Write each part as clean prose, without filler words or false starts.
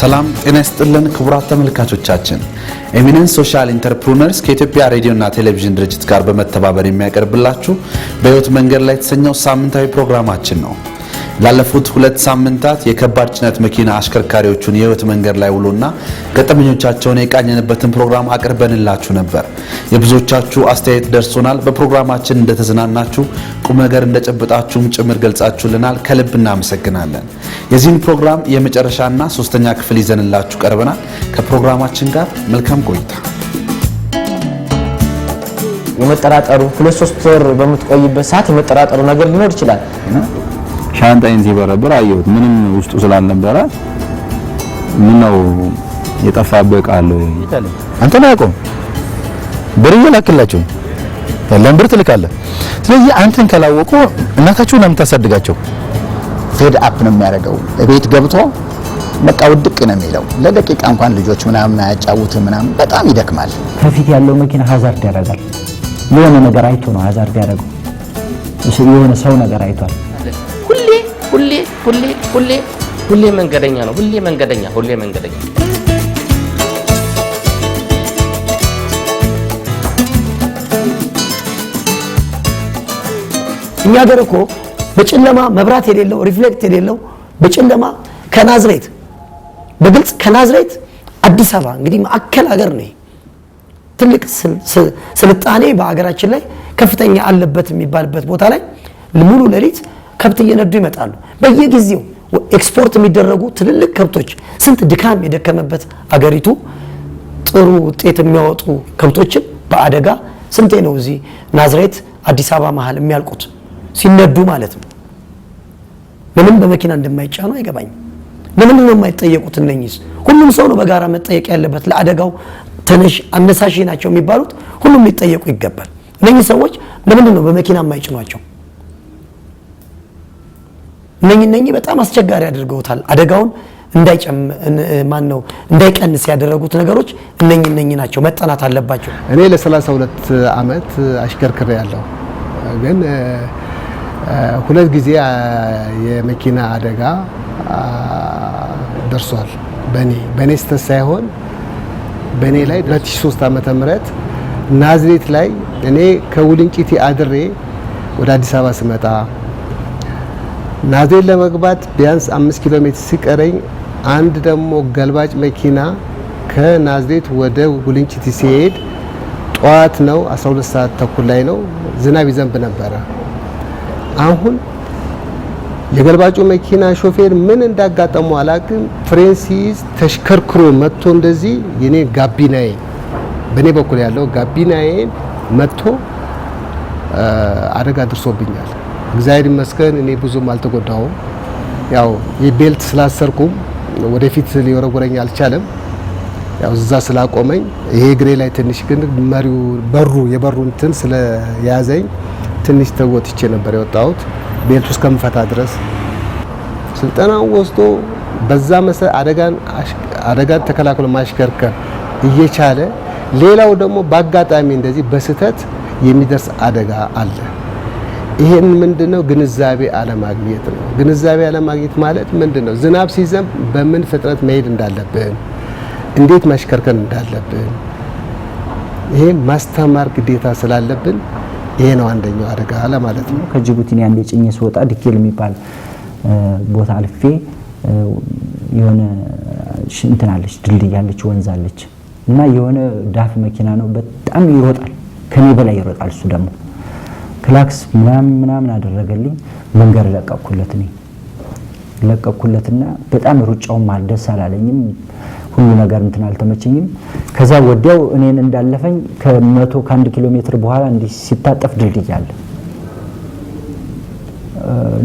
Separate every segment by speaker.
Speaker 1: ሰላም ጤና ይስጥልን ክቡራት ተመልካቾቻችን፣ Eminence Social Entrepreneurs ከኢትዮጵያ ሬዲዮና ቴሌቪዥን ድርጅት ጋር በመተባበር የሚያቀርብላችሁ በሕይወት መንገድ ላይ የተሰኘው ሳምንታዊ ፕሮግራማችን ነው። ላለፉት 2 ሳምንታት የከባድ ጭነት መኪና አሽከርካሪዎቹን የሕይወት መንገድ ላይ ውሎና ገጠመኞቻቸውን የቃኘንበትን ፕሮግራም አቅርበንላችሁ ነበር። የብዙዎቻችሁ አስተያየት ደርሶናል። በፕሮግራማችን እንደተዝናናችሁ፣ ቁም ነገር እንደጨበጣችሁም ጭምር ገልጻችሁልናል። ከልብ እናመሰግናለን። የዚህን ፕሮግራም የመጨረሻና ሶስተኛ ክፍል ይዘንላችሁ ቀርበናል። ከፕሮግራማችን ጋር መልካም ቆይታ።
Speaker 2: የመጠራጠሩ 2-3 ወር በምትቆይበት ሰዓት የመጠራጠሩ ነገር ሊኖር ይችላል።
Speaker 3: ሻንጣዬን ሲበረብር አየሁት። ምንም ውስጡ ስላልነበረ ምነው የጠፋብህ ዕቃ አለ ወይ?
Speaker 4: አንተን አያውቀውም። ብር እየላክላቸው ያለን ብር ትልካለህ። ስለዚህ አንተን ካላወቁ እናታቸውን ነው የምታሳድጋቸው።
Speaker 5: Fed up ነው የሚያደርገው። ቤት ገብቶ በቃ ውድቅ ነው የሚለው። ለደቂቃ እንኳን ልጆች ምናምን አያጫውትም ምናምን፣ በጣም ይደክማል።
Speaker 6: ከፊት ያለው መኪና hazard ያደርጋል። የሆነ ነገር አይቶ ነው hazard ያደረገው። የሆነ ሰው ነገር አይቷል።
Speaker 7: ሁሌ ሁሌ ሁሌ ሁሌ ሁሌ መንገደኛ ነው። ሁሌ መንገደኛ፣ ሁሌ መንገደኛ።
Speaker 8: እኛ ሀገር እኮ በጨለማ መብራት የሌለው፣ reflect የሌለው፣ በጨለማ ከናዝሬት፣ በግልጽ ከናዝሬት አዲስ አበባ፣ እንግዲህ ማዕከል ሀገር ነው። ትልቅ ስልጣኔ በሀገራችን ላይ ከፍተኛ አለበት የሚባልበት ቦታ ላይ ሙሉ ሌሊት ከብት እየነዱ ይመጣሉ። በየጊዜው ኤክስፖርት የሚደረጉ ትልልቅ ከብቶች፣ ስንት ድካም የደከመበት አገሪቱ ጥሩ ውጤት የሚያወጡ ከብቶችን በአደጋ ስንቴ ነው እዚህ ናዝሬት አዲስ አበባ መሀል የሚያልቁት ሲነዱ ማለት ነው። ለምን በመኪና እንደማይጫኑ አይገባኝም። ለምንድን ነው የማይጠየቁት? እነኚህስ ሁሉም ሰው ነው በጋራ መጠየቅ ያለበት። ለአደጋው ተነሽ አነሳሺ ናቸው የሚባሉት ሁሉም ሊጠየቁ ይገባል። እነኚህ ሰዎች ለምንድን ነው በመኪና የማይጭኗቸው? እነኚህ በጣም አስቸጋሪ አድርገውታል። አደጋውን ማን ነው እንዳይቀንስ ያደረጉት ነገሮች እነኚህ ናቸው፣ መጠናት አለባቸው።
Speaker 9: እኔ ለ32 ዓመት አሽከርክሬ ያለው ግን 2 ጊዜ የመኪና አደጋ ደርሷል። በኔ ስህተት ሳይሆን በኔ ላይ 2003 ዓመተ ምህረት ናዝሬት ላይ እኔ ከውልንጭቲ አድሬ ወደ አዲስ አበባ ስመጣ ናዝሬት ለመግባት ቢያንስ 5 ኪሎ ሜትር ሲቀረኝ አንድ ደግሞ ገልባጭ መኪና ከናዝሬት ወደ ውልንጭቲ ሲሄድ ጠዋት ነው፣ 12 ሰዓት ተኩል ላይ ነው፣ ዝናብ ይዘንብ ነበረ። አሁን የገልባጩ መኪና ሾፌር ምን እንዳጋጠመው አላውቅም። ፍሬን ሲይዝ ተሽከርክሮ መጥቶ እንደዚህ የኔ ጋቢናዬን፣ በኔ በኩል ያለው ጋቢናዬን መጥቶ አደጋ ደርሶብኛል። እግዚአብሔር ይመስገን እኔ ብዙም አልተጎዳሁም። ያው የ belt ስላሰርኩም ወደፊት ሊወረወረኝ አልቻለም። ያው እዛ ስላቆመኝ ይሄ እግሬ ላይ ትንሽ ግን መሪው በሩ የበሩ እንትን ስለያዘኝ ትንሽ ተጎትቼ ነበር የወጣሁት belt ኡ እስከምፈታ ድረስ። ስልጠናው ወስዶ በዛ መሰረት አደጋን ተከላክሎ ማሽከርከር እየቻለ ሌላው ደግሞ በአጋጣሚ እንደዚህ በስህተት የሚደርስ አደጋ አለ። ይሄን ምንድነው? ግንዛቤ አለማግኘት ነው። ግንዛቤ አለማግኘት ማለት ምንድነው? ዝናብ ሲዘንብ በምን ፍጥነት መሄድ እንዳለብን፣ እንዴት ማሽከርከር እንዳለብን ይሄ ማስተማር ግዴታ ስላለብን ይሄ ነው አንደኛው አደጋ ለማለት ነው።
Speaker 6: ከጅቡቲ እኔ አንዴ ጭኜ ስወጣ ዲኬል የሚባል ቦታ አልፌ የሆነ እንትን አለች፣ ድልድይ አለች፣ ወንዝ አለች እና የሆነ ዳፍ መኪና ነው፣ በጣም ይሮጣል፣ ከኔ በላይ ይሮጣል። እሱ ደግሞ ክላክስ ምናምን ምናምን አደረገልኝ። መንገድ ለቀቅኩለት፣ እኔ ለቀቅኩለትና በጣም ሩጫውም ደስ አላለኝም፣ ሁሉ ነገር እንትን አልተመቸኝም። ከዛ ወዲያው እኔን እንዳለፈኝ ከመቶ ከአንድ ኪሎ ሜትር በኋላ እንዲህ ሲታጠፍ ድልድይ አለ።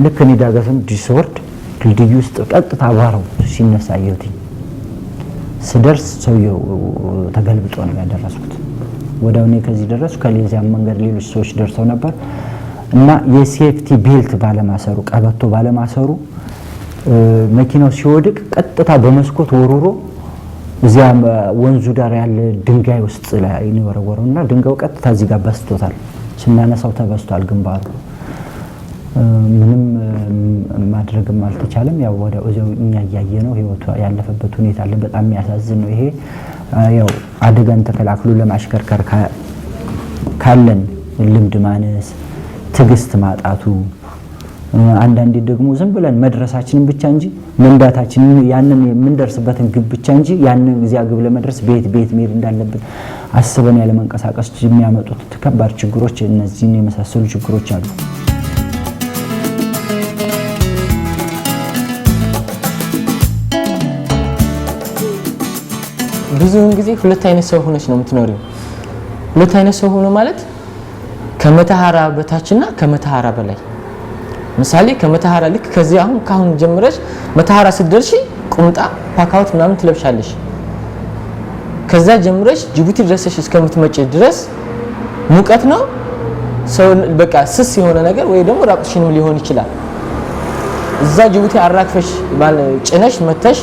Speaker 6: ልክ እኔ ዳገቱን እንዲህ ስወርድ ድልድዩ ውስጥ ቀጥታ አቧራው ሲነሳ አየሁትኝ። ስደርስ ሰውየው ተገልብጦ ነው ያደረስኩት። ወዲያው እኔ ከዚህ ደረስኩ። ከሌዚያም መንገድ ሌሎች ሰዎች ደርሰው ነበር እና የ safety belt ባለማሰሩ፣ ቀበቶ ባለማሰሩ መኪናው ሲወድቅ ቀጥታ በመስኮት ወርውሮ እዚያ ወንዙ ዳር ያለ ድንጋይ ውስጥ ላይ ነው የወረወረው እና ድንጋዩ ቀጥታ እዚህ ጋር በስቶታል። ስናነሳው ተበስቷል ግንባሩ። ምንም ማድረግም አልተቻለም። ያው ወዲያው እዚያው እኛ እያየነው ህይወቱ ያለፈበት ሁኔታ አለ። በጣም የሚያሳዝን ነው። ይሄ ያው አደጋን ተከላክሎ ለማሽከርከር ካለን ልምድ ማነስ፣ ትዕግስት ማጣቱ፣ አንዳንዴ ደግሞ ዝም ብለን መድረሳችንን ብቻ እንጂ መንዳታችንን ያንን የምንደርስበትን ግብ ብቻ እንጂ ያንን እዚያ ግብ ለመድረስ ቤት ቤት መሄድ እንዳለብን አስበን ያለመንቀሳቀስ የሚያመጡት ከባድ ችግሮች እነዚህን የመሳሰሉ ችግሮች አሉ።
Speaker 2: ብዙውን ጊዜ ሁለት አይነት ሰው ሆነች ነው የምትኖሪው። ሁለት አይነት ሰው ሆኖ ማለት ከመተሃራ በታችና ከመተሃራ በላይ። ምሳሌ ከመተሃራ ልክ ከዚህ አሁን ካሁን ጀምረሽ መተሃራ ስትደርሺ ቁምጣ ፓካውት ምናምን ትለብሻለሽ። ከዛ ጀምረሽ ጅቡቲ ድረስሽ እስከምትመጪ ድረስ ሙቀት ነው። ሰው በቃ ስስ የሆነ ነገር ወይ ደግሞ ራቁትሽንም ሊሆን ይችላል። እዛ ጅቡቲ አራግፈሽ ጭነሽ መተሽ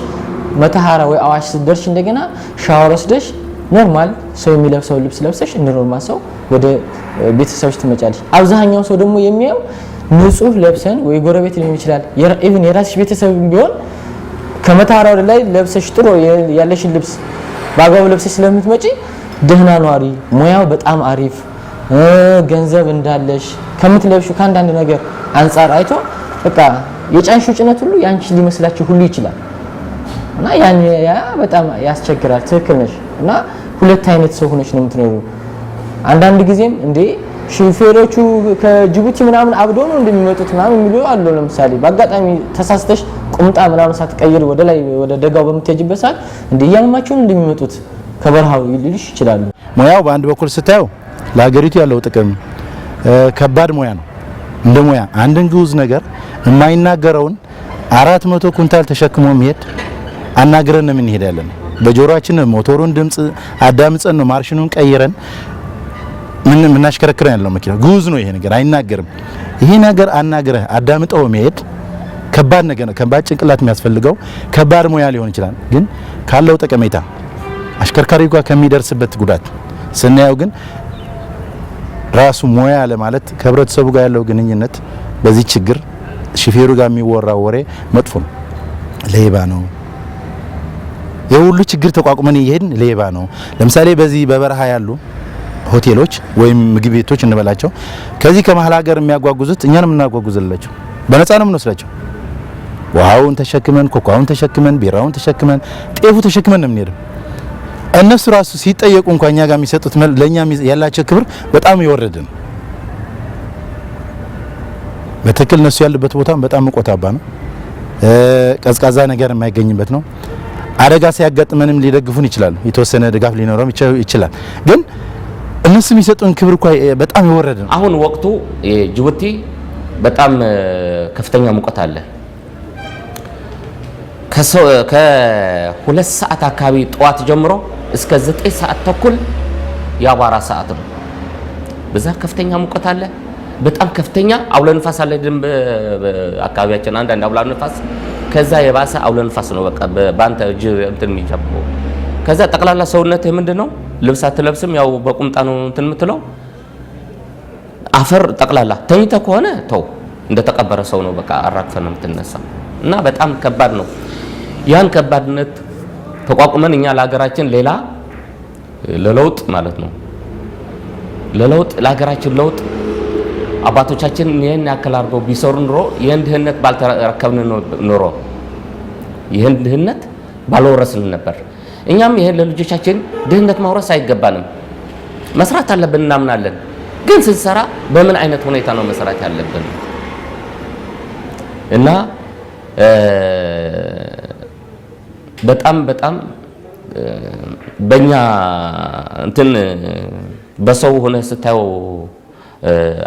Speaker 2: መተሃራ ወይ አዋሽ ስትደርሽ እንደገና ሻወር ወስደሽ normal ሰው የሚለብሰው ልብስ ለብሰሽ እንደ normal ሰው ወደ ቤተሰብሽ ትመጫለሽ። አብዛኛው ሰው ደግሞ የሚያየው ንጹህ ለብሰን ወይ ጎረቤት ሊሆን ይችላል፣ even የራስሽ ቤተሰብ ቢሆን ከመተሃራ ወደ ላይ ለብሰሽ ጥሩ ያለሽን ልብስ በአግባቡ ለብሰሽ ስለምትመጪ ደህና ኗሪ፣ ሙያው በጣም አሪፍ፣ ገንዘብ እንዳለሽ ከምትለብሺው ከአንዳንድ ነገር አንጻር አይቶ በቃ የጫንሽው ጭነት ሁሉ ያንቺ ሊመስላችሁ ሁሉ ይችላል። እና ያን ያ በጣም ያስቸግራል። ትክክል ነሽ። እና ሁለት አይነት ሰው ሆነሽ ነው የምትኖሪው። አንዳንድ ጊዜም እንዴ ሹፌሮቹ ከጅቡቲ ምናምን አብዶ ነው እንደሚመጡት ምናምን የሚሉ አሉ። ለምሳሌ በአጋጣሚ ተሳስተሽ ቁምጣ ምናምን ሳትቀይር ወደ ላይ ወደ ደጋው በምትሄጂበት ሰዓት እንዴ እያመማቸው ነው እንደሚመጡት ከበረሃው ሊሉሽ ይችላሉ።
Speaker 4: ሙያው በአንድ በኩል ስታየው ለሀገሪቱ ያለው ጥቅም ከባድ ሙያ ነው። እንደ ሙያ አንድን ግዑዝ ነገር የማይናገረውን 400 ኩንታል ተሸክሞ መሄድ አናግረን ነው የምንሄድ ያለን። በጆሮአችን ሞተሩን ድምጽ አዳምጸን ነው ማርሽኑን ቀይረን ምን ምናሽከረክረን ያለው መኪና ግዑዝ ነው። ይሄ ነገር አይናገርም። ይሄ ነገር አናግረህ አዳምጠው መሄድ ከባድ ነገር ነው። ከባድ ጭንቅላት የሚያስፈልገው ከባድ ሙያ ሊሆን ይችላል። ግን ካለው ጠቀሜታ አሽከርካሪው ጋር ከሚደርስበት ጉዳት ስናየው ግን ራሱ ሙያ ለማለት ከህብረተሰቡ ጋር ያለው ግንኙነት በዚህ ችግር ሹፌሩ ጋር የሚወራው ወሬ መጥፎ ነው። ሌባ ነው። የሁሉ ችግር ተቋቁመን እየሄድን ሌባ ነው። ለምሳሌ በዚህ በበረሃ ያሉ ሆቴሎች ወይም ምግብ ቤቶች እንበላቸው ከዚህ ከመሀል ሀገር የሚያጓጉዙት እኛ ነው የምናጓጉዝላቸው። በነፃ ነው የምንወስዳቸው። ውሃውን ተሸክመን፣ ኮካውን ተሸክመን፣ ቢራውን ተሸክመን፣ ጤፉ ተሸክመን ነው የምንሄደው። እነሱ ራሱ ሲጠየቁ እንኳን እኛ ጋር የሚሰጡት ለኛ ያላቸው ክብር በጣም የወረደ ነው። በትክክል እነሱ ያሉበት ቦታ በጣም ሙቀታማ ነው። ቀዝቃዛ ነገር የማይገኝበት ነው። አደጋ ሲያጋጥመንም ሊደግፉን ይችላሉ። የተወሰነ ድጋፍ ሊኖረው ይችላል። ግን እነሱ የሚሰጡን ክብር እንኳን በጣም የወረደ ነው።
Speaker 7: አሁን ወቅቱ ጅቡቲ በጣም ከፍተኛ ሙቀት አለ። ከ2 ሰዓት አካባቢ ጠዋት ጀምሮ እስከ 9 ሰዓት ተኩል የአቧራ ሰዓት ነው። በዛ ከፍተኛ ሙቀት አለ። በጣም ከፍተኛ አውሎ ንፋስ አለ። አካባቢያችን አንዳንድ አውሎ ንፋስ ከዛ የባሰ አውሎ ንፋስ ነው። በቃ ባንተ እጅ እንትን የሚጀምረው ከዛ ጠቅላላ ሰውነትህ ምንድነው ልብስ አትለብስም፣ ያው በቁምጣ ነው እንትን የምትለው። አፈር ጠቅላላ ተኝተህ ከሆነ ተው እንደተቀበረ ሰው ነው በቃ አራግፈህ ነው የምትነሳው። እና በጣም ከባድ ነው። ያን ከባድነት ተቋቁመን እኛ ለሀገራችን ሌላ ለለውጥ ማለት ነው ለለውጥ ለሀገራችን ለውጥ አባቶቻችን ይሄን ያክል አድርገው ቢሰሩ ኑሮ ይሄን ድህነት ባልተረከብን ኑሮ ይሄን ድህነት ባልወረስን ነበር። እኛም ይሄን ለልጆቻችን ድህነት ማውረስ አይገባንም። መስራት አለብን እናምናለን። ግን ስንሰራ በምን አይነት ሁኔታ ነው መስራት ያለብን? እና በጣም በጣም በእኛ እንትን በሰው ሆነ ስታየው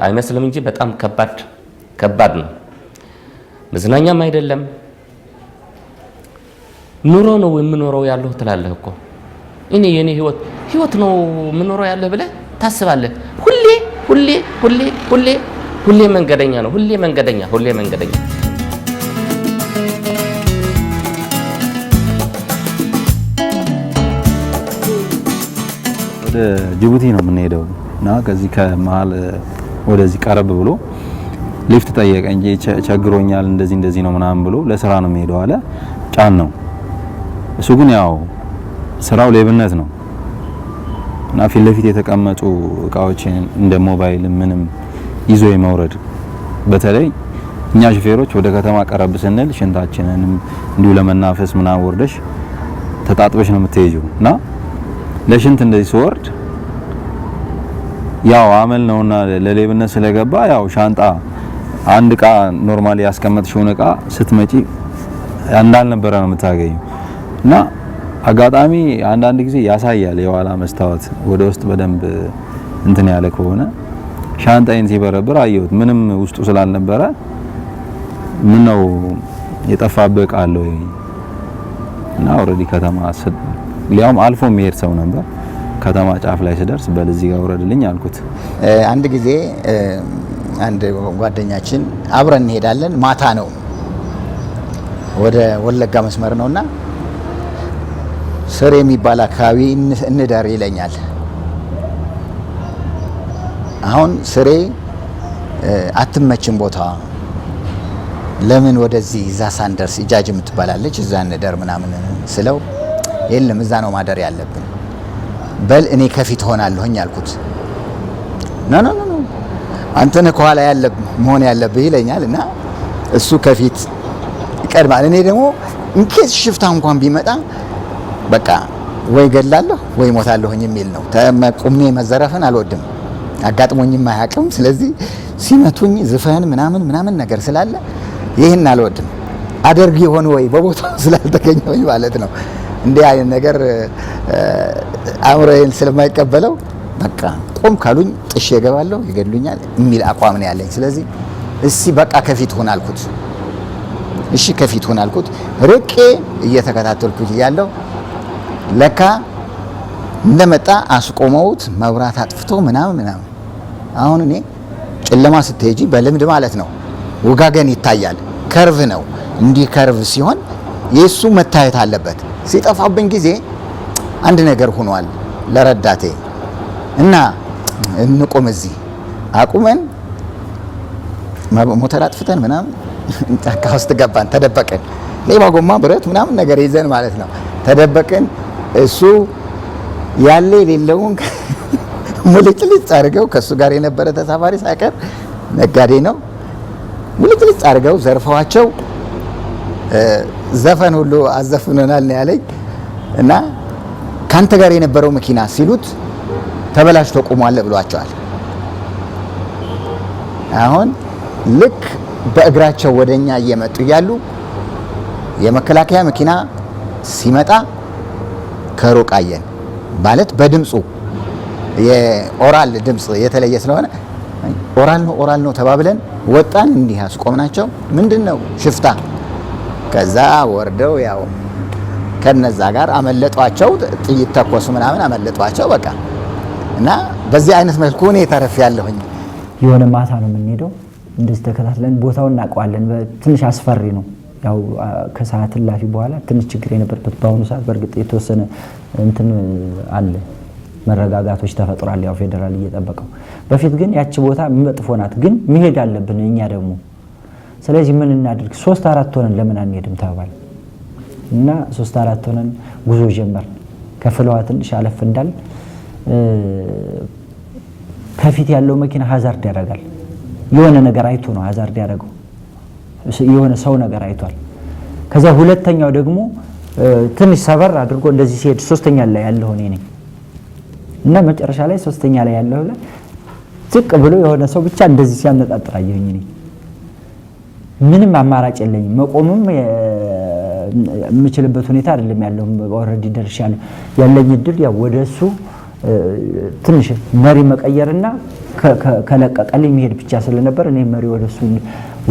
Speaker 7: አይመስልም እንጂ በጣም ከባድ ከባድ ነው። መዝናኛም አይደለም፣ ኑሮ ነው የምኖረው ያለው ትላለህ እኮ። እኔ የኔ ህይወት ህይወት ነው የምኖረው ያለህ ብለህ ታስባለህ። ሁሌ ሁሌ ሁሌ ሁሌ ሁሌ መንገደኛ ነው። ሁሌ መንገደኛ፣ ሁሌ መንገደኛ።
Speaker 3: ወደ ጅቡቲ ነው የምንሄደው እና ከዚህ ከመሃል ወደዚህ ቀረብ ብሎ ሊፍት ጠየቀኝ። ቸግሮኛል እንደዚህ እንደዚህ ነው ምናምን ብሎ ለስራ ነው የሚሄደው አለ። ጫን ነው እሱ ግን ያው ስራው ሌብነት ነው እና ፊት ለፊት የተቀመጡ እቃዎችን እንደ ሞባይል ምንም ይዞ የመውረድ በተለይ እኛ ሹፌሮች ወደ ከተማ ቀረብ ስንል ሽንታችንንም እንዲሁ ለመናፈስ ምናምን ወርደሽ ተጣጥበሽ ነው የምትሄጂው እና ለሽንት እንደዚህ ስወርድ ያው አመል ነውና ለሌብነት ስለገባ ያው ሻንጣ አንድ እቃ normally ያስቀመጥሽውን እቃ ስትመጪ እንዳልነበረ ነው የምታገኘው እና አጋጣሚ አንዳንድ ጊዜ ያሳያል የኋላ መስታወት ወደ ውስጥ በደንብ እንትን ያለ ከሆነ ሻንጣዬን ሲበረብር አየሁት። ምንም ውስጡ ስላልነበረ ምን ነው የጠፋብህ እቃ አለ ወይ? እና already ከተማ ሊያውም አልፎ የሚሄድ ሰው ነበር። ከተማ ጫፍ ላይ ስደርስ በል እዚህ ጋር ውረድልኝ አልኩት።
Speaker 5: አንድ ጊዜ አንድ ጓደኛችን አብረን እንሄዳለን። ማታ ነው፣ ወደ ወለጋ መስመር ነውና ስር የሚባል አካባቢ እንደር ይለኛል። አሁን ስሬ አትመችም ቦታ፣ ለምን ወደዚህ እዛ ሳንደርስ ኢጃጅ የምትባላለች እዛ እንደር ምናምን ስለው የለም እዛ ነው ማደር ያለብን፣ በል እኔ ከፊት ሆናለሁኝ አልኩት። No no no አንተ ነህ ከኋላ ያለ መሆን ያለብህ ይለኛል እና እሱ ከፊት ይቀድማል። እኔ ደግሞ in case ሽፍታ እንኳን ቢመጣ በቃ ወይ ገላለሁ ወይ ሞታለሁኝ የሚል ነው። ቁሜ መዘረፍን አልወድም፣ አጋጥሞኝም አያውቅም። ስለዚህ ሲመቱኝ ዝፈን ምናምን ምናምን ነገር ስላለ ይህን አልወድም። አደርግ ይሆን ወይ በቦታው ስላልተገኘሁኝ ማለት ነው። እንዲህ አይነት ነገር አእምሮዬን ስለማይቀበለው በቃ ቆም ካሉኝ ጥሼ እገባለሁ፣ ይገድሉኛል የሚል አቋም ነው ያለኝ። ስለዚህ እሺ በቃ ከፊት ሁን አልኩት። እሺ ከፊት ሁን አልኩት። ርቄ እየተከታተልኩት እያለሁ ለካ እንደመጣ አስቆመውት መብራት አጥፍቶ ምናምን ምናምን። አሁን እኔ ጨለማ ስትሄጂ በልምድ ማለት ነው ውጋገን ይታያል። curve ነው እንዲህ curve ሲሆን የሱ መታየት አለበት። ሲጠፋብኝ ጊዜ አንድ ነገር ሆኗል ለረዳቴ እና እንቆም እዚህ አቁመን ሞተር አጥፍተን ምናምን ጫካ ውስጥ ገባን፣ ተደበቅን። ሌባ ጎማ ብረት ምናምን ነገር ይዘን ማለት ነው ተደበቅን። እሱ ያለ የሌለውን ሙልጭልጭ አድርገው ከሱ ጋር የነበረ ተሳፋሪ ሳይቀር ነጋዴ ነው፣ ሙልጭልጭ አድርገው ዘርፈዋቸው ዘፈን ሁሉ አዘፍኖናል ነው ያለኝ። እና ካንተ ጋር የነበረው መኪና ሲሉት ተበላሽቶ ቆሟል ብሏቸዋል። አሁን ልክ በእግራቸው ወደኛ እየመጡ እያሉ የመከላከያ መኪና ሲመጣ ከሩቅ አየን። ማለት በድምፁ የኦራል ድምፅ የተለየ ስለሆነ ኦራል ነው ኦራል ነው ተባብለን ወጣን። እንዲህ አስቆምናቸው። ምንድነው ሽፍታ። ከዛ ወርደው ያው ከነዛ ጋር አመለጧቸው። ጥይት ተኮሱ ምናምን አመለጧቸው በቃ። እና በዚህ አይነት መልኩ እኔ ተርፌያለሁኝ።
Speaker 6: የሆነ ማታ ነው የምንሄደው። እንደዚህ ተከታትለን ቦታውን እናውቀዋለን። ትንሽ አስፈሪ ነው። ያው ከሰዓት እላፊ በኋላ ትንሽ ችግር የነበረበት በአሁኑ ሰዓት በእርግጥ የተወሰነ እንትን አለ፣ መረጋጋቶች ተፈጥሯል። ያው ፌዴራል እየጠበቀው። በፊት ግን ያቺ ቦታ መጥፎ ናት፣ ግን መሄድ አለብን እኛ ደግሞ። ስለዚህ ምን እናድርግ? 3-4 ሆነን ለምን አንሄድም ተባለ እና 3-4 ሆነን ጉዞ ጀመርን። ከፍለዋ ትንሽ አለፍ እንዳል ከፊት ያለው መኪና ሀዛርድ ያደርጋል። የሆነ ነገር አይቶ ነው ሀዛርድ ያደረገው፣ የሆነ ሰው ነገር አይቷል። ከዛ ሁለተኛው ደግሞ ትንሽ ሰበር አድርጎ እንደዚህ ሲሄድ ሶስተኛ ላይ ያለው እኔ ነኝ እና መጨረሻ ላይ ሶስተኛ ላይ ያለው ላይ ዝቅ ብሎ የሆነ ሰው ብቻ እንደዚህ ሲያነጣጥር አየሁኝ። እኔ ምንም አማራጭ የለኝም፣ መቆምም የምችልበት ሁኔታ አይደለም ያለው። already ደርሻለሁ። ያለኝ እድል ያው ወደሱ ትንሽ መሪ መቀየርና ከለቀቀልኝ መሄድ ብቻ ስለነበር እኔ መሪ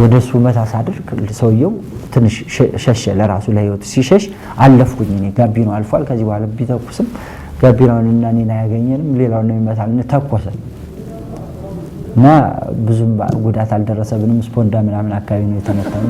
Speaker 6: ወደሱ መታ ሳደርግ ሰውየው ትንሽ ሸሸ። ለራሱ ለህይወቱ ሲሸሽ አለፍኩኝ። እኔ ጋቢናው አልፏል። ከዚህ በኋላ ቢተኩስም ጋቢናውን እና እኔን አያገኘንም፣ ሌላውን ነው ይመታል። ተኮሰ እና ብዙም ጉዳት አልደረሰብንም። ስፖንዳ ምናምን አካባቢ ነው የተመታው።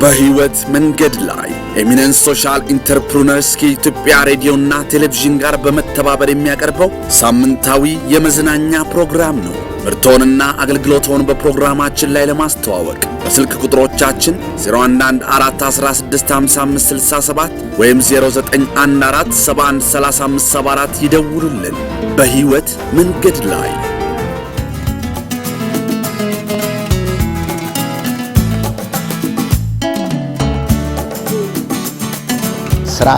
Speaker 1: በህይወት መንገድ ላይ Eminence Social Entrepreneurs ከኢትዮጵያ ሬዲዮና ቴሌቪዥን ጋር በመተባበር የሚያቀርበው ሳምንታዊ የመዝናኛ ፕሮግራም ነው። ምርቶንና አገልግሎቶን በፕሮግራማችን ላይ ለማስተዋወቅ በስልክ ቁጥሮቻችን 0114165567 ወይም 0914713574 ይደውሉልን። በህይወት መንገድ ላይ።
Speaker 5: ስራ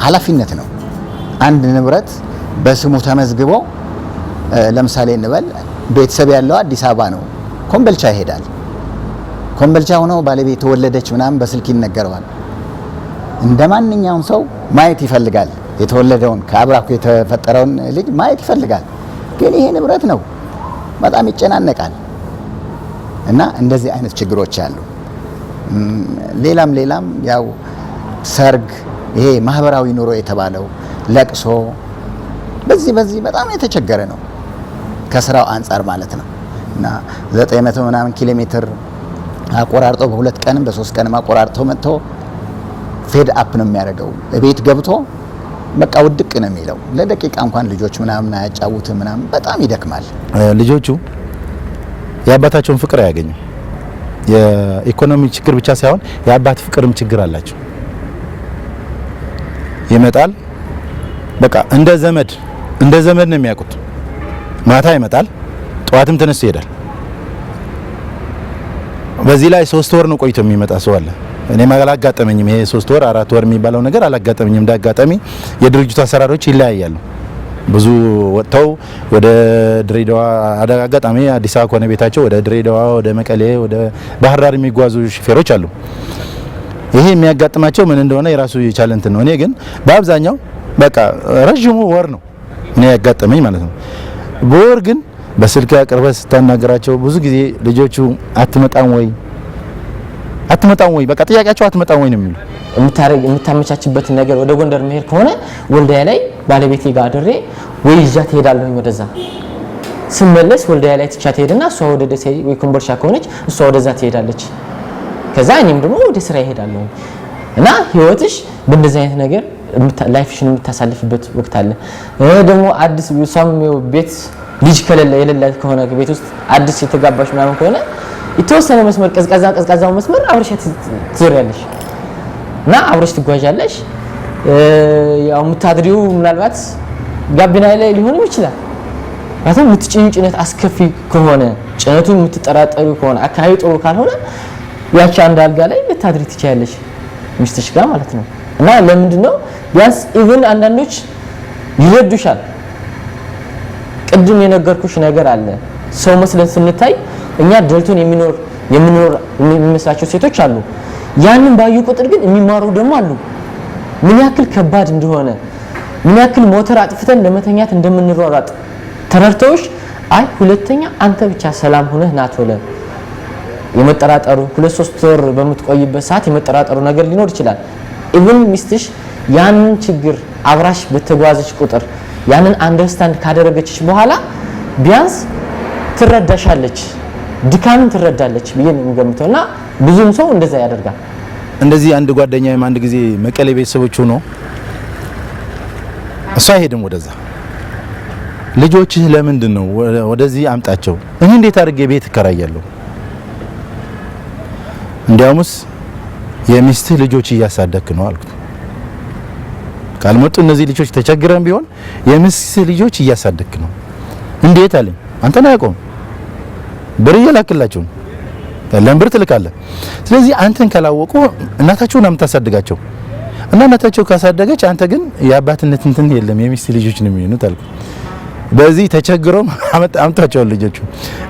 Speaker 5: ኃላፊነት ነው። አንድ ንብረት በስሙ ተመዝግቦ፣ ለምሳሌ እንበል ቤተሰብ ያለው አዲስ አበባ ነው፣ ኮምበልቻ ይሄዳል። ኮምበልቻ ሆኖ ባለቤት ተወለደች ምናምን በስልክ ይነገረዋል። እንደ ማንኛውም ሰው ማየት ይፈልጋል። የተወለደውን ከአብራኩ የተፈጠረውን ልጅ ማየት ይፈልጋል። ግን ይሄ ንብረት ነው፣ በጣም ይጨናነቃል። እና እንደዚህ አይነት ችግሮች አሉ። ሌላም ሌላም ያው ሰርግ፣ ይሄ ማህበራዊ ኑሮ የተባለው፣ ለቅሶ፣ በዚህ በዚህ በጣም የተቸገረ ነው ከስራው አንጻር ማለት ነው። እና 900 ምናምን ኪሎ ሜትር አቆራርጦ በ2 ቀንም በ3 ቀንም አቆራርጦ መጥቶ fed up ነው የሚያደርገው። ቤት ገብቶ በቃ ውድቅ ነው የሚለው። ለደቂቃ እንኳን ልጆች ምናምን አያጫውትም ምናምን፣ በጣም ይደክማል።
Speaker 4: ልጆቹ የአባታቸውን ፍቅር አያገኙም። የኢኮኖሚ ችግር ብቻ ሳይሆን የአባት ፍቅርም ችግር አላቸው። ይመጣል፣ በቃ እንደ ዘመድ እንደ ዘመድ ነው የሚያውቁት። ማታ ይመጣል፣ ጠዋትም ተነስቶ ይሄዳል። በዚህ ላይ 3 ወር ነው ቆይቶ የሚመጣ ሰው አለ። እኔም አላጋጠመኝም። ይሄ 3 ወር 4 ወር የሚባለው ነገር አላጋጠመኝም። እንዳጋጣሚ የድርጅቱ አሰራሮች ይለያያሉ። ብዙ ወጥተው ወደ ድሬዳዋ፣ አጋጣሚ አዲስ አበባ ከሆነ ቤታቸው ወደ ድሬዳዋ፣ ወደ መቀሌ፣ ወደ ባህር ዳር የሚጓዙ ሹፌሮች አሉ። ይሄ የሚያጋጥማቸው ምን እንደሆነ የራሱ የቻለ እንትን ነው። እኔ ግን በአብዛኛው በቃ ረጅሙ ወር ነው እኔ ያጋጠመኝ ማለት ነው። በወር ግን በስልክ አቅርበህ ስታናገራቸው ብዙ ጊዜ ልጆቹ አትመጣም ወይ፣ አትመጣም ወይ፣ በቃ ጥያቄያቸው አትመጣም ወይ ነው የሚሉ።
Speaker 2: የምታመቻችበት ነገር ወደ ጎንደር መሄድ ከሆነ ወልዳያ ላይ ባለቤቴ ጋር አድሬ ወይ ይዣት እሄዳለሁኝ። ወደዛ ስመለስ ወልዳያ ላይ ትቻት ሄድና እሷ ወደ ደሴ ወይ ኮምቦልቻ ከሆነች እሷ ወደዛ ትሄዳለች። ከዛ እኔም ደግሞ ወደ ስራ እሄዳለሁ። እና ህይወትሽ በእንደዚህ አይነት ነገር life ሽን የምታሳልፍበት ወቅት አለ። ደግሞ አዲስ እሷም ቤት ልጅ ከሌለ የሌለ ከሆነ ቤት ውስጥ አዲስ የተጋባሽ ምናምን ከሆነ የተወሰነ መስመር ቀዝቃዛ ቀዝቃዛው መስመር አብረሽ ትዞሪያለሽ እና አብረሽ ትጓዣለሽ። ያው የምታድሪው ምናልባት ጋቢና ላይ ሊሆንም ይችላል። ምክንያቱም የምትጭኚው ጭነት አስከፊ ከሆነ፣ ጭነቱ የምትጠራጠሪው ከሆነ፣ አካባቢ ጥሩ ካልሆነ ያቺ አንድ አልጋ ላይ ልታድሪ ትችያለሽ ሚስትሽ ጋር ማለት ነው። እና ለምንድነው ቢያንስ even አንዳንዶች ይረዱሻል። ቅድም የነገርኩሽ ነገር አለ። ሰው መስለን ስንታይ እኛ ደልቶን የሚኖር የሚመስላቸው ሴቶች አሉ። ያንን ባዩ ቁጥር ግን የሚማሩ ደግሞ አሉ። ምን ያክል ከባድ እንደሆነ፣ ምን ያክል ሞተር አጥፍተን ለመተኛት እንደምንሯሯጥ ተረድተውሽ አይ ሁለተኛ አንተ ብቻ ሰላም ሆነህ ና ቶሎ፣ የመጠራጠሩ 2-3 ወር በምትቆይበት ሰዓት የመጠራጠሩ ነገር ሊኖር ይችላል። Even ሚስትሽ ያንን ችግር አብራሽ በተጓዘች ቁጥር ያንን understand ካደረገችሽ በኋላ ቢያንስ ትረዳሻለች፣ ድካምን ትረዳለች ብዬ ነው የምገምተው። እና ብዙም ሰው እንደዛ ያደርጋል።
Speaker 4: እንደዚህ አንድ ጓደኛዬም አንድ ጊዜ መቀሌ ቤተሰቦች ሆኖ እሷ አይሄድም ወደዛ። ልጆችህ ለምንድን ነው ወደዚህ አምጣቸው፣ እኔ እንዴት አድርጌ ቤት እከራያለሁ? እንዲያውምስ የሚስትህ ልጆች እያሳደግክ ነው አልኩት። ካልመጡ እነዚህ ልጆች ተቸግረን ቢሆን የሚስትህ ልጆች እያሳደግክ ነው። እንዴት አለኝ። አንተን አያውቀውም፣ ብር እየላክላቸው ነው፣ ያለን ብር ትልካለህ። ስለዚህ አንተን ካላወቁ እናታቸውን ነው የምታሳድጋቸው። እና እናታቸው ካሳደገች አንተ ግን የአባትነት እንትን የለም፣ የሚስት ልጆች ነው የሚሆኑት አልኩት። በዚህ ተቸግሮ አምጣቸው ልጆቹ።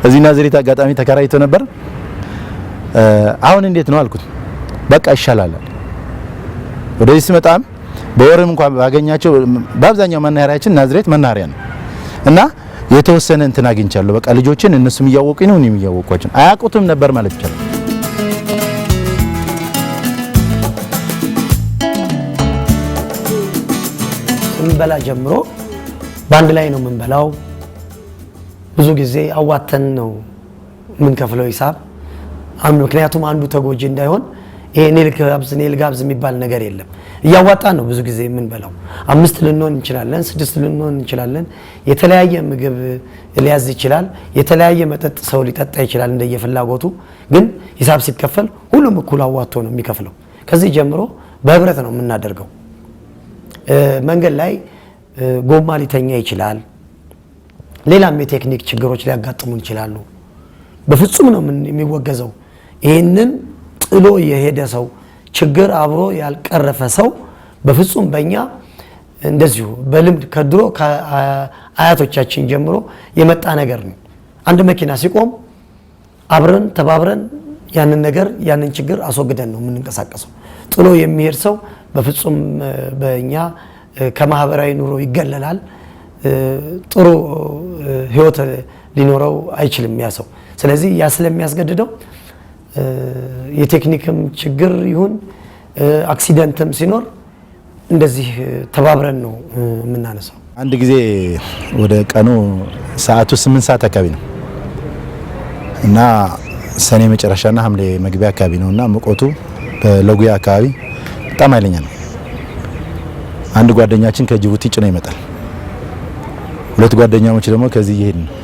Speaker 4: እዚህ ናዝሬት አጋጣሚ ተከራይቶ ነበር። አሁን እንዴት ነው አልኩት። በቃ ይሻላል አለ። ወደዚህ ስመጣም በወርም እንኳን ባገኛቸው በአብዛኛው መናኸሪያችን ናዝሬት መናኸሪያ ነው እና የተወሰነ እንትን አግኝቻለሁ። በቃ ልጆችን እነሱም እያወቁኝ ነው እኔም እያወቅኳቸው ነው። አያውቁትም ነበር ማለት ይቻላል።
Speaker 8: ስንበላ ጀምሮ በአንድ ላይ ነው የምንበላው። ብዙ ጊዜ አዋተን ነው የምንከፍለው ሂሳብ። ምክንያቱም አንዱ ተጎጂ እንዳይሆን ይሄ እኔ ልጋብዝ እኔ ልጋብዝ የሚባል ነገር የለም። እያዋጣን ነው ብዙ ጊዜ የምንበላው። 5 ልንሆን እንችላለን፣ 6 ልንሆን እንችላለን። የተለያየ ምግብ ሊያዝ ይችላል። የተለያየ መጠጥ ሰው ሊጠጣ ይችላል እንደየፍላጎቱ። ግን ሂሳብ ሲከፈል ሁሉም እኩል አዋጥቶ ነው የሚከፍለው። ከዚህ ጀምሮ በህብረት ነው የምናደርገው። መንገድ ላይ ጎማ ሊተኛ ይችላል። ሌላም የቴክኒክ ችግሮች ሊያጋጥሙ ይችላሉ። በፍጹም ነው የሚወገዘው። ይሄንን ጥሎ የሄደ ሰው፣ ችግር አብሮ ያልቀረፈ ሰው በፍጹም በእኛ እንደዚሁ በልምድ ከድሮ ከአያቶቻችን ጀምሮ የመጣ ነገር ነው። አንድ መኪና ሲቆም አብረን ተባብረን ያንን ነገር ያንን ችግር አስወግደን ነው የምንንቀሳቀሰው። ጥሎ የሚሄድ ሰው በፍጹም በእኛ ከማህበራዊ ኑሮ ይገለላል። ጥሩ ህይወት ሊኖረው አይችልም ያ ሰው። ስለዚህ ያ ስለሚያስገድደው የቴክኒክም ችግር ይሁን አክሲደንትም ሲኖር እንደዚህ ተባብረን ነው የምናነሳው።
Speaker 4: አንድ ጊዜ ወደ ቀኑ ሰዓቱ 8 ሰዓት አካባቢ ነው እና ሰኔ መጨረሻና ሐምሌ መግቢያ አካባቢ ነውና ሙቀቱ በለጉያ አካባቢ በጣም ኃይለኛ ነው። አንድ ጓደኛችን ከጅቡቲ ጭኖ ይመጣል። ሁለት ጓደኛሞች ደግሞ ከዚህ እየሄድን ነው።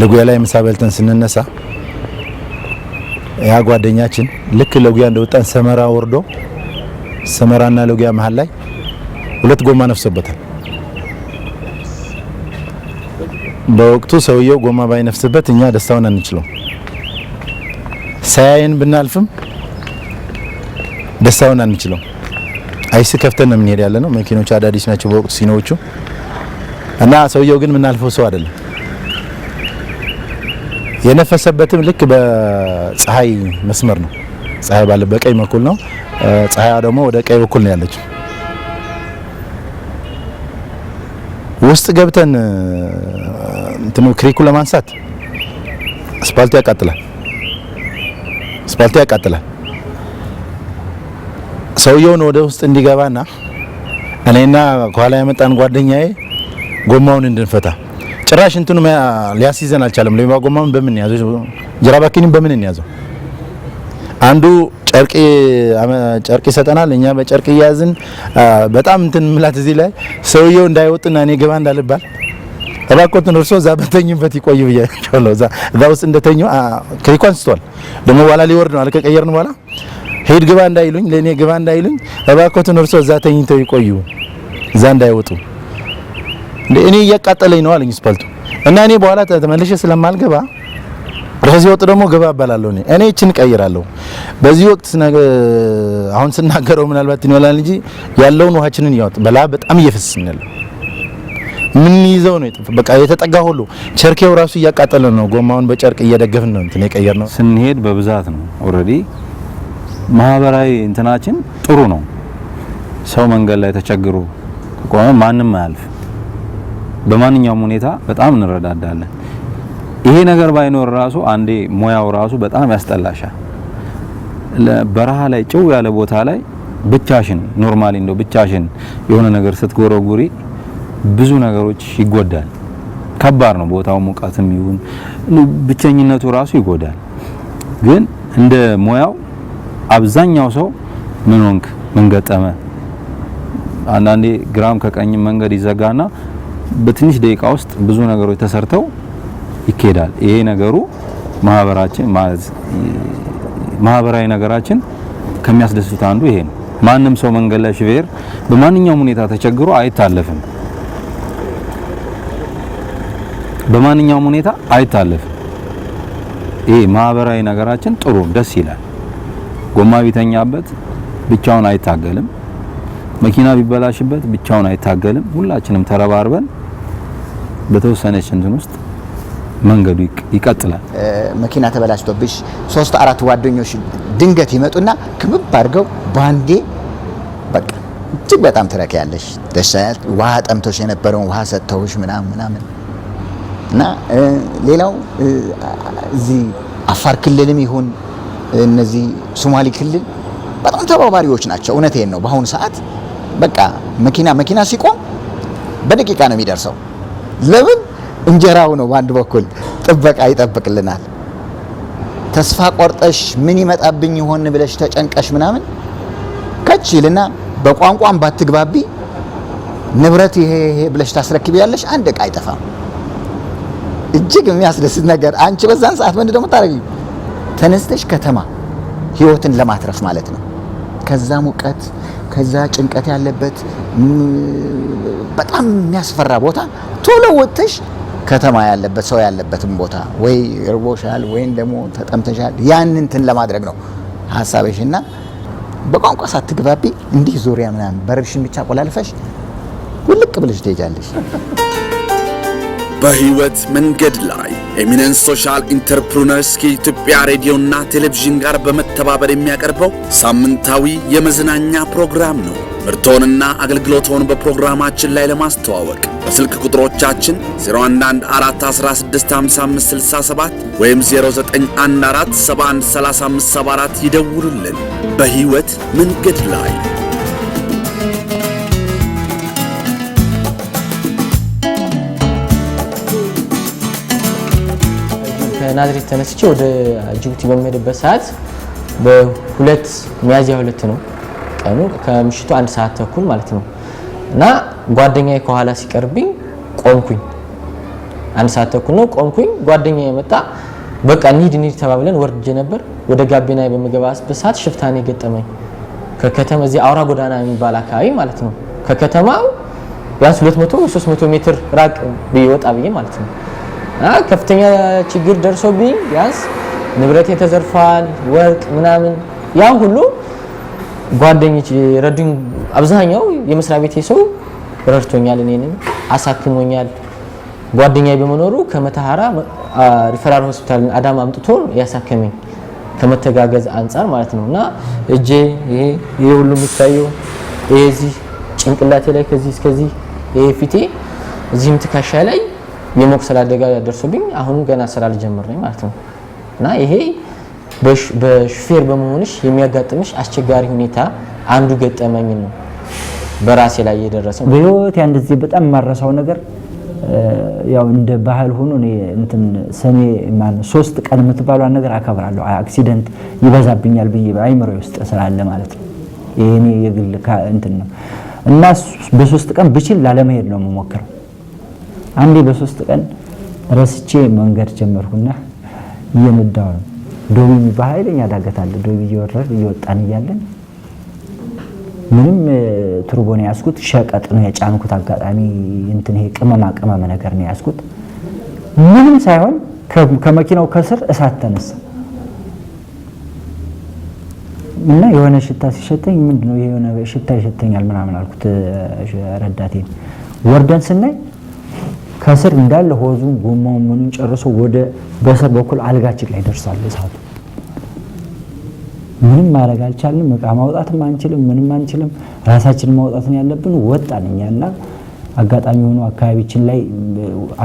Speaker 4: ለጉያ ላይ ምሳ በልተን ስንነሳ ያ ጓደኛችን ልክ ለጉያ እንደወጣን ሰመራ ወርዶ ሰመራና ለጉያ መሃል ላይ ሁለት ጎማ ነፍሶበታል። በወቅቱ ሰውየው ጎማ ባይነፍስበት እኛ ደስታውን አንችለው። ሳያይን ብናልፍም ደስታውን አንችለው። አይስ ከፍተን ነው የምንሄድ ያለነው። መኪኖቹ አዳዲስ ናቸው በወቅቱ ሲኖዎቹ እና ሰውየው ግን የምናልፈው ሰው አይደለም። የነፈሰበትም ልክ በፀሐይ መስመር ነው። ፀሐይ ባለ በቀኝ በኩል ነው። ፀሐይዋ ደግሞ ወደ ቀኝ በኩል ነው ያለችው። ውስጥ ገብተን እንትኑ ክሪኩ ለማንሳት አስፓልቱ ያቃጥላል። አስፓልቱ ያቃጥላል። ሰውየውን ወደ ውስጥ እንዲገባና እኔና ከኋላ ያመጣን ጓደኛዬ ጎማውን እንድንፈታ ጭራሽ እንትኑ ሊያስይዘን አልቻለም። ሌባ ጎማውን በምን ያዘው? ጀራባኪኒን በምን እንያዘው? አንዱ ጨርቅ ጨርቅ ይሰጠናል፣ እኛ በጨርቅ እያያዝን በጣም እንትን ምላት እዚህ ላይ ሰውየው እንዳይወጥና እኔ ገባ እንዳልባል እባክዎትን እርሶ እዛ በተኙበት ይቆዩ ብያቸዋለሁ። እዛ ውስጥ እንደተኙ ክሪኩ አንስቷል። ደግሞ በኋላ ሊወርድ ነው አልከቀየርን በኋላ ሄድ ግባ እንዳይሉኝ ለኔ ግባ እንዳይሉኝ እባክዎትን እርሶ እዛ ተኝተው ይቆዩ እዛ እንዳይወጡ እኔ እያቃጠለኝ ነው አለኝ ስፓልቱ። እና እኔ በኋላ ተመልሼ ስለማልገባ እርሶ ሲወጡ ደግሞ ግባ እባላለሁ። እኔ እቺን እቀይራለሁ። በዚህ ወቅት አሁን ስናገረው ምናልባት ይኖራል እንጂ ያለውን ውሃችንን ያወጥ በላ በጣም እየፈሰስን ያለው ምን ይዘው ነው የጠፋው። በቃ የተጠጋ ሁሉ ቸርኬው ራሱ እያቃጠለ ነው። ጎማውን በጨርቅ እየደገፍን ነው እንትን የቀየርነው።
Speaker 3: ስንሄድ በብዛት ነው። Already ማህበራዊ እንትናችን ጥሩ ነው። ሰው መንገድ ላይ ተቸግሮ ከቆመ ማንም አያልፍ። በማንኛውም ሁኔታ በጣም እንረዳዳለን። ይሄ ነገር ባይኖር ራሱ አንዴ ሙያው ራሱ በጣም ያስጠላሻል። በረሃ ላይ ጭው ያለ ቦታ ላይ ብቻሽን normally እንደው ብቻሽን የሆነ ነገር ስትጎረጉሪ ብዙ ነገሮች ይጎዳል። ከባድ ነው ቦታው፣ ሙቀትም ይሁን ብቸኝነቱ ራሱ ይጎዳል። ግን እንደ ሙያው አብዛኛው ሰው ምን ሆንክ ምን ገጠመ፣ አንዳንዴ ግራም ከቀኝም መንገድ ይዘጋና በትንሽ ደቂቃ ውስጥ ብዙ ነገሮች ተሰርተው ይኬዳል። ይሄ ነገሩ ማህበራችን ማለት ማህበራዊ ነገራችን ከሚያስደስቱት አንዱ ይሄ ነው። ማንም ሰው መንገድ ላይ ሹፌር በማንኛውም ሁኔታ ተቸግሮ አይታለፍም። በማንኛውም ሁኔታ አይታለፍም። ይሄ ማህበራዊ ነገራችን ጥሩ ደስ ይላል። ጎማ ቢተኛበት ብቻውን አይታገልም። መኪና ቢበላሽበት ብቻውን አይታገልም። ሁላችንም ተረባርበን በተወሰነች እንትን ውስጥ መንገዱ ይቀጥላል።
Speaker 5: መኪና ተበላሽቶብሽ 3 4 ጓደኞች ድንገት ይመጡና ክብብ አድርገው ባንዴ በቃ እጅግ በጣም ትረኪያለሽ። ደስ ያል ውሃ ጠምቶሽ የነበረውን ውሃ ሰጥተውሽ ምናምን ምናምን እና ሌላው እዚህ አፋር ክልልም ይሁን እነዚህ ሶማሊ ክልል በጣም ተባባሪዎች ናቸው። እውነቴን ነው። በአሁኑ ሰዓት በቃ መኪና ሲቆም በደቂቃ ነው የሚደርሰው። ለምን? እንጀራው ነው። በአንድ በኩል ጥበቃ ይጠብቅልናል። ተስፋ ቆርጠሽ ምን ይመጣብኝ ይሆን ብለሽ ተጨንቀሽ ምናምን ከች ይልና በቋንቋም ባትግባቢ ንብረት ይሄ ይሄ ብለሽ ታስረክቢያለሽ። አንድ እቃ አይጠፋም። እጅግ የሚያስደስት ነገር አንቺ በዛን ሰዓት ምንድን ነው የምታደርጊው? ተነስተሽ ከተማ ህይወትን ለማትረፍ ማለት ነው። ከዛ ሙቀት፣ ከዛ ጭንቀት ያለበት በጣም የሚያስፈራ ቦታ ቶሎ ወጥተሽ ከተማ ያለበት ሰው ያለበትም ቦታ ወይ እርቦሻል ወይም ደግሞ ተጠምተሻል፣ ያንን እንትን ለማድረግ ነው ሀሳብሽ እና በቋንቋ ሳትግባቢ እንዲህ ዙሪያ ምናምን በርሽን ብቻ ቆላልፈሽ ውልቅ ብለሽ ትሄጃለሽ።
Speaker 1: በህይወት መንገድ ላይ ኤሚነንስ ሶሻል ኢንተርፕሩነርስ ከኢትዮጵያ ሬዲዮና ቴሌቪዥን ጋር በመተባበር የሚያቀርበው ሳምንታዊ የመዝናኛ ፕሮግራም ነው። ምርትዎንና አገልግሎትዎን በፕሮግራማችን ላይ ለማስተዋወቅ በስልክ ቁጥሮቻችን 0114165567 ወይም 0914713574 ይደውሉልን። በህይወት መንገድ ላይ።
Speaker 2: ከናዝሬት ተነስቼ ወደ ጅቡቲ በምሄድበት ሰዓት በሁለት ሚያዝያ 2 ነው ቀኑ፣ ከምሽቱ 1 ሰዓት ተኩል ማለት ነው። እና ጓደኛዬ ከኋላ ሲቀርብኝ ቆምኩኝ። 1 ሰዓት ተኩል ነው ቆምኩኝ። ጓደኛዬ መጣ። በቃ እንሂድ እንሂድ ተባብለን ወርጄ ነበር። ወደ ጋቢና በምገባበት ሰዓት ሽፍታ ነው የገጠመኝ። ከከተማ እዚህ አውራ ጎዳና የሚባል አካባቢ ማለት ነው። ከከተማው ቢያንስ 200 300 ሜትር ራቅ ብዬ ወጣ ብዬ ማለት ነው። ከፍተኛ ችግር ደርሶብኝ ቢያንስ ንብረቴ ተዘርፏል፣ ወርቅ ምናምን ያ ሁሉ ጓደኞች ረዱኝ። አብዛኛው የመስሪያ ቤቴ ሰው ረድቶኛል፣ እኔንም አሳክሞኛል። ጓደኛዬ በመኖሩ ከመተሐራ ሪፈራል ሆስፒታል አዳማ አምጥቶ ያሳከመኝ ከመተጋገዝ አንፃር ማለት ነው። እና እጄ ይሄ ሁሉ የሚታየው ይሄ እዚህ ጭንቅላቴ ላይ ከዚህ እስከዚህ ይሄ ፊቴ እዚህም ትከሻ ላይ የመቁሰል አደጋ ደርሶብኝ አሁን ገና ስራ ልጀምር ነኝ ማለት ነው። እና ይሄ በሹፌር በመሆንሽ የሚያጋጥምሽ አስቸጋሪ ሁኔታ አንዱ ገጠመኝ ነው በራሴ ላይ የደረሰው።
Speaker 6: በህይወቴ አንድ ጊዜ በጣም የማረሳው ነገር ያው እንደ ባህል ሆኖ እኔ እንትን ሰኔ ማነው 3 ቀን የምትባለውን ነገር አከብራለሁ። Accident ይበዛብኛል ብዬ በአይምሮዬ ውስጥ ስላለ ማለት ነው። ይሄ እኔ የግል እንትን ነው። እና በ3 ቀን ብችል ላለመሄድ ነው የምሞክረው። አንዴ በ3 ቀን ረስቼ መንገድ ጀመርኩና እየነዳሁ ነው። ዶቢ የሚባል ኃይለኛ ዳገት አለ። ዶቢ እየወረድን እየወጣን እያለን ምንም ቱርቦ ነው ያዝኩት፣ ሸቀጥ ነው የጫንኩት። አጋጣሚ እንትን ይሄ ቅመማ ቅመም ነገር ነው ያዝኩት። ምንም ሳይሆን ከመኪናው ከስር እሳት ተነሳ እና የሆነ ሽታ ሲሸተኝ ምንድነው ይሄ የሆነ ሽታ ይሸተኛል ምናምን አልኩት ረዳቴን። ወርደን ስናይ ከስር እንዳለ ሆዙን ጎማውን ምኑን ጨርሶ ወደ በስር በኩል አልጋችን ላይ ደርሷል እሳቱ። ምንም ማድረግ አልቻልንም። እቃ ማውጣትም አንችልም፣ ምንም አንችልም። ራሳችንን ማውጣት ነው ያለብን። ወጣን እኛና አጋጣሚ ሆኖ አካባቢችን ላይ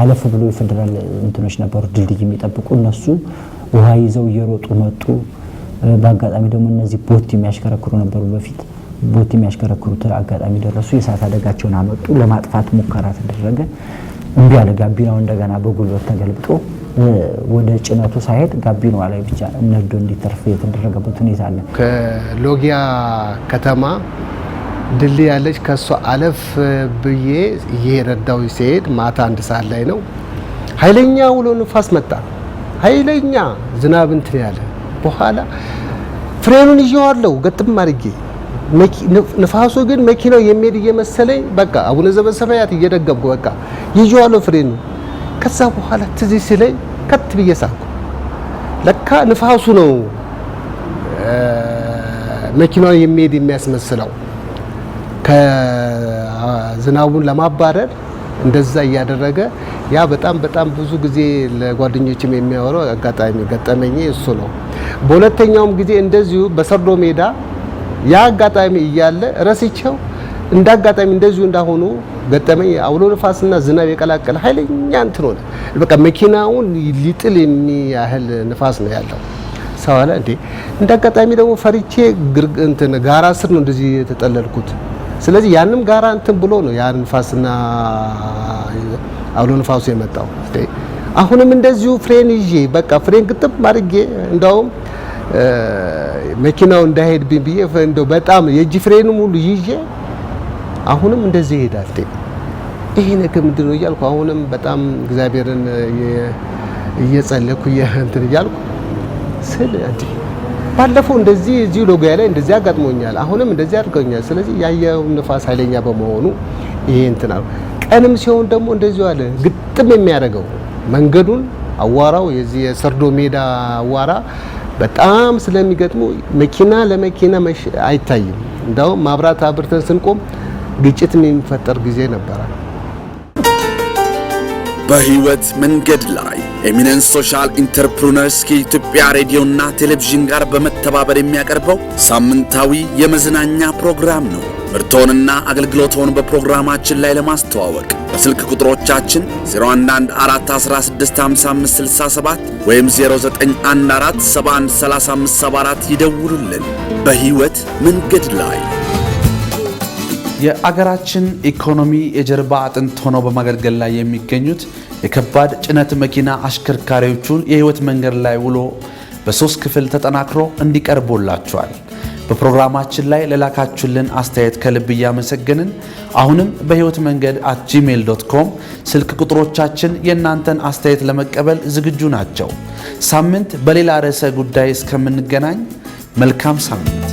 Speaker 6: አለፍ ብሎ የፌደራል እንትኖች ነበሩ ድልድይ የሚጠብቁ፣ እነሱ ውሃ ይዘው እየሮጡ መጡ። በአጋጣሚ ደግሞ እነዚህ ቦት የሚያሽከረክሩ ነበሩ በፊት፣ ቦት የሚያሽከረክሩት አጋጣሚ ደረሱ። የእሳት አደጋቸውን አመጡ። ለማጥፋት ሙከራ ተደረገ። እምቢ አለ። ጋቢናው እንደገና በጉልበት ተገልብጦ ወደ ጭነቱ ሳይሄድ ጋቢናው ላይ ብቻ ነዶ እንዲተርፍ የተደረገበት ሁኔታ አለ።
Speaker 9: ከሎጊያ ከተማ ድልድይ ያለች ከሷ አለፍ ብዬ እየረዳው ሲሄድ ማታ 1 ሰዓት ላይ ነው። ኃይለኛ ውሎ ንፋስ መጣ። ኃይለኛ ዝናብ እንትን ያለ በኋላ ፍሬኑን ይዤዋለሁ ገጥም አድርጌ። ንፋሱ ግን መኪናው የሚሄድ እየመሰለኝ በቃ አቡነ ዘበሰማያት እየደገምኩ በቃ ይዤዋለሁ ፍሬኑ። ከዛ በኋላ ትዝ ሲለኝ ከት ብዬ ሳቅኩ። ለካ ንፋሱ ነው መኪናው የሚሄድ የሚያስመስለው። ከዝናቡን ለማባረር እንደዛ እያደረገ ያ በጣም በጣም ብዙ ጊዜ ለጓደኞችም የሚያወራው አጋጣሚ ገጠመኝ እሱ ነው። በሁለተኛውም ጊዜ እንደዚሁ በሰርዶ ሜዳ ያ አጋጣሚ እያለ ረስቼው እንዳጋጣሚ እንደዚሁ እንዳሆኑ ገጠመኝ። አውሎ ንፋስና ዝናብ የቀላቀለ ኃይለኛ እንትን ሆነ። በቃ መኪናውን ሊጥል የሚያህል ንፋስ ነው ያለው። ሰው አለ እንዴ። እንዳጋጣሚ ደግሞ ፈሪቼ እንትን ጋራ ስር ነው እንደዚህ የተጠለልኩት። ስለዚህ ያንም ጋራ እንትን ብሎ ነው ያ ንፋስና አውሎ ንፋሱ የመጣው። እንዴ አሁንም እንደዚሁ ፍሬን ይዤ፣ በቃ ፍሬን ግጥም አድርጌ፣ እንደውም መኪናው እንዳይሄድብኝ ብዬ እንደው በጣም የእጅ ፍሬኑም ሁሉ ይዤ አሁንም እንደዚህ ይሄዳል። ይሄ ነገር ምንድን ነው እያልኩ አሁንም በጣም እግዚአብሔርን እየጸለይኩ እንትን እያልኩ ስል፣ እንዴ፣ ባለፈው እንደዚህ እዚሁ ሎጊያ ላይ እንደዚህ አጋጥሞኛል፣ አሁንም እንደዚህ አድርገኛል። ስለዚህ የአየሩ ንፋስ ኃይለኛ በመሆኑ ይሄ እንትን አሉ። ቀንም ሲሆን ደግሞ እንደዚሁ አለ፣ ግጥም የሚያደርገው መንገዱን አዋራው፣ የዚህ የሰርዶ ሜዳ አዋራ በጣም ስለሚገጥሙ መኪና ለመኪና አይታይም። እንዳውም ማብራት አብርተን ስንቆም ግጭት የሚፈጠር ጊዜ ነበረ።
Speaker 1: በህይወት መንገድ ላይ Eminence Social Entrepreneurs ከኢትዮጵያ ሬዲዮና ቴሌቪዥን ጋር በመተባበር የሚያቀርበው ሳምንታዊ የመዝናኛ ፕሮግራም ነው። ምርትዎንና አገልግሎትዎን በፕሮግራማችን ላይ ለማስተዋወቅ በስልክ ቁጥሮቻችን 0114165567 ወይም 0914713574 ይደውሉልን። በህይወት መንገድ ላይ የአገራችን ኢኮኖሚ የጀርባ አጥንት ሆነው በማገልገል ላይ የሚገኙት የከባድ ጭነት መኪና አሽከርካሪዎቹን የህይወት መንገድ ላይ ውሎ በሶስት ክፍል ተጠናክሮ እንዲቀርቦላችኋል። በፕሮግራማችን ላይ ለላካችሁልን አስተያየት ከልብ እያመሰገንን አሁንም በህይወት መንገድ@gmail.com ስልክ ቁጥሮቻችን የእናንተን አስተያየት ለመቀበል ዝግጁ ናቸው። ሳምንት በሌላ ርዕሰ ጉዳይ እስከምንገናኝ መልካም ሳምንት።